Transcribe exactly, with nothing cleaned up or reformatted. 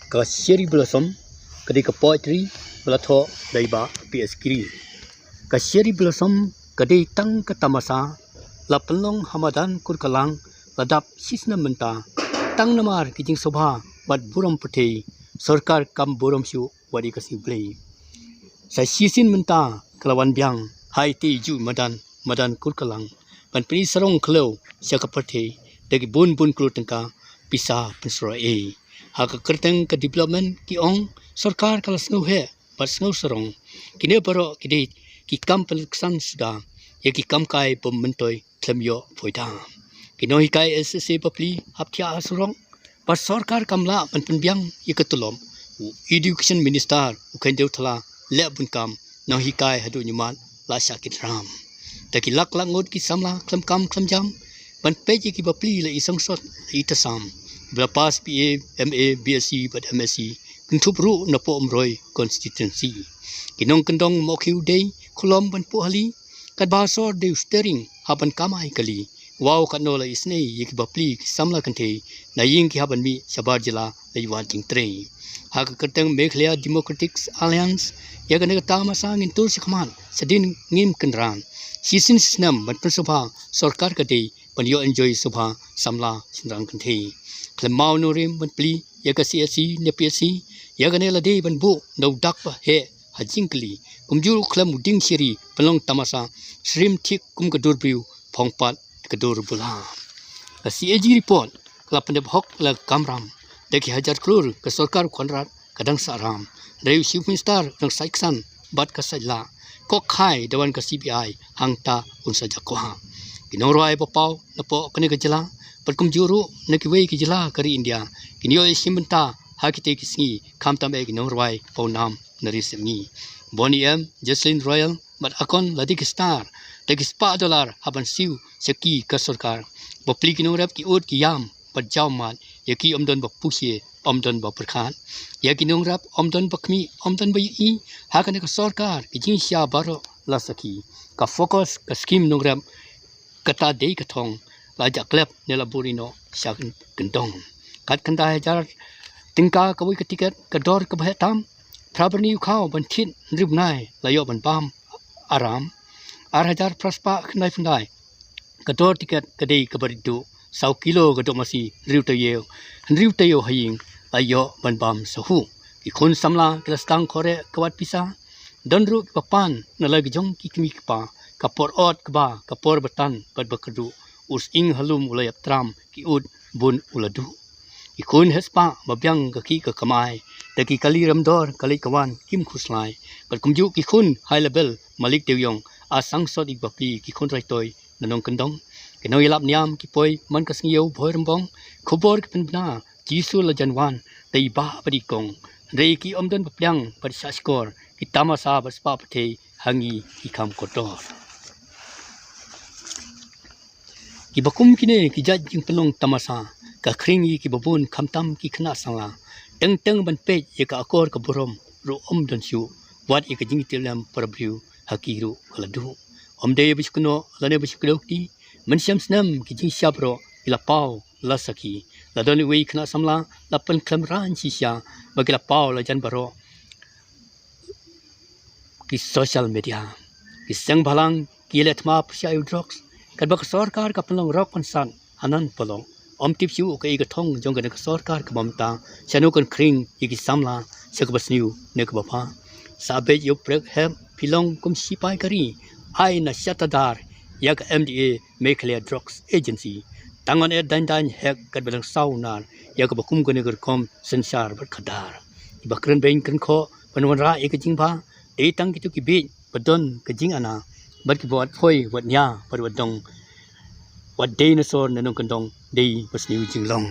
Ka Cherry Blossom ka dei ka poetry ba la thoh da i Bah P S Giri. Ka Cherry Blossom ka dei tang ka tamasa la pynlong ha madan Kurkalang la dap shisnem mynta, tang namar ki jingsngewbha bad burom pyrthei, sorkar kam burom shuh wat ïa ka sngi Blei. Sa shisien mynta ka la wan biang ha iti i juh madan, madan Kurkalang, ban pyni sarong khlaw sha ka pyrthei da ki bun bun klur tyngka pisa pynsyrwa ei. Ha ka kyrteng ka development ki ong, sorkar ka la sngew heh bad sngew sarong. Kine baroh ki dei ki kam pynlaksan suda ïa ki kam kai bym myntoi khlem ïoh phoida. Ki nonghikai S S A bapli hap thiah ha surok, bad sorkar kam lah ban pynbiang ïa ka tulop. U Education Minister u Khyndew Thala leh bun kam, nonghikai haduh ñiumat la shah kit ram. Da ki lak lak ngut ki samla khlem kam khlem jam ban peit ïa ki bapli la i sangsot la i tasam, ba la pass B A, M A, B S C bad M S C, kynthup ruh na Poh Umroi constituency. Ki nongkyndong Mawkhiew dei khlem ban puh hali, katba sor dei u steering ha ban kamai kali. Wow, katno la isynei ïa ki bapli ki samla kynthei na ïing ki hap ban mih shabar jylla la i wad jingtrei. Ha ka kyrteng Meghalaya Democratic Alliance, ïa kane ka tamasa ngin tur shakhmat shadien ngim kynran. Shisien shisnem ban pynsngewbha sorkar ka dei ban ïoh enjoy sngewbha samla shynrang kynthei. Khlem maw nongrim ban plie ïa ka C S C ne P S C, ïa kane la dei ban buh da u dak ba heh ha jingkylli. Kumjuh khlem u dieng shiri pynlong tamasa, shrim thik kum ka dur briew, phong pat ka dur bula. Ka C A G report ka la pyndep hok la kamram, da ki hajar klur ka sorkar u Conrad ka dang sah ram. Hynrei u Chief Minister u dang sait ksan bad ka sait lah. Kok khai da wan ka C B I, hangta un sa jakhlia. Ki nongrwai ba paw na poh kane ka jylla bad kumjuh ruh na kiwei ki jylla ka ri India kin ïoh ïashim bynta ha kitei ki sngi, khamtam eh ki nongrwai pawnam na ri Sepngi. Boney M, Jocelyn Royal bad Akon la dei ki star da ki spah dollar hap ban siew sha ki ka sorkar. Bapli ki nongrep ki ud ki ïam bad jaw mad, ïa ki ym don ba push, ym don ba pyrkhat. Ïa ki nongrep ym don ba khmih, ym don ba ïohi ha kane ka sorkar. Ki jingshisha baroh la sakhi. Ka FOCUS, ka skim nongrep, kata dei ka thong, la jah klep ne la buri noh sha kyndong. Kat khyndai hajar tyngka kawei ka tiket, ka dor kaba heh tam. Phra byrni u khaw ban thied hynriew bnai la ïoh ban bam aram. Ar hajar phra spah khyndai phew khyndai ka dor tiket ka dei kaba rit duh. Saw kilo ka dohmasi, hynriew taïew, hynriew taïew ha ïing la ïoh ban bam sahuh. Ki khun samla ki la sdang khoreh ka wad pisa. Don ruh kiba pan na la ki jong ki kmie ki kpa. Ka por ot kaba, ka por ba tan bad ba kyrduh. U sying ha lum u la ïap tram, ki ud bun u la duh. Ki khun heh spah ba biang ka khih ka kamai, da ki kali rem dor ka leit ka wan kim khuslai. Bad kumjuh ki khun high level, Malik Dewïong, a sangsot ïa ki bapli ki khun raitoi na nongkyndong. Ki nongïalap niam ki poi man ka sngi ïew Bhoirymbong. Khubor ki pynbna, Jisu la jan wan da i bah bad i kong. Hynrei ki ym don ba pdiang bad shah shkor, ki tamasa bad spah pyrthei ha ngi ki kham kordor. Kiba kum kine ki jait jingpynlong tamasa ka khring ïa kiba bun, khamtam ki khynnah samla. Teng teng ban peit ïa ka akor ka burom ruh ym don shuh, wat ïa ka jingtieng lem para briew ha ki ruh ka la duh. Ym dei ba shu kynnoh lane ba shu kdew kti, mynshem snem ki jingshisha baroh ki la paw la sakhi. La don iwei i khynnah samla la pynkhlem raiñ shisha ba ki la paw la jan baroh ki social media. Ki seng bhalang ki leh thma pyrshah ïa u drugs, katba ka sorkar ka pynlong rok pynsat hanan paralok. Ym tip shuh kaei ka thong jong kane ka sorkar kaba mynta, shano kan khring ïa ki samla sha kaba sniew ne kaba bha. Sa beit ïa u prek hep, phi long kum sipai ka ri, ai na shatadar ïa ka M D A, Meghalaya Drugs Agency. Tang wan eh dang dang hek katba dang saw nar ïa kaba kum kane ka rukom synshar bad khadar. Kiba kren beiñ kren khoh ban wanrah ïa ka jingbha dei tang kito ki bieit ba don ka jingana, bad kiba wad phoi wad nia bad wad dong, wad dei na sor na nongkyndong dei ba sniew jinglong.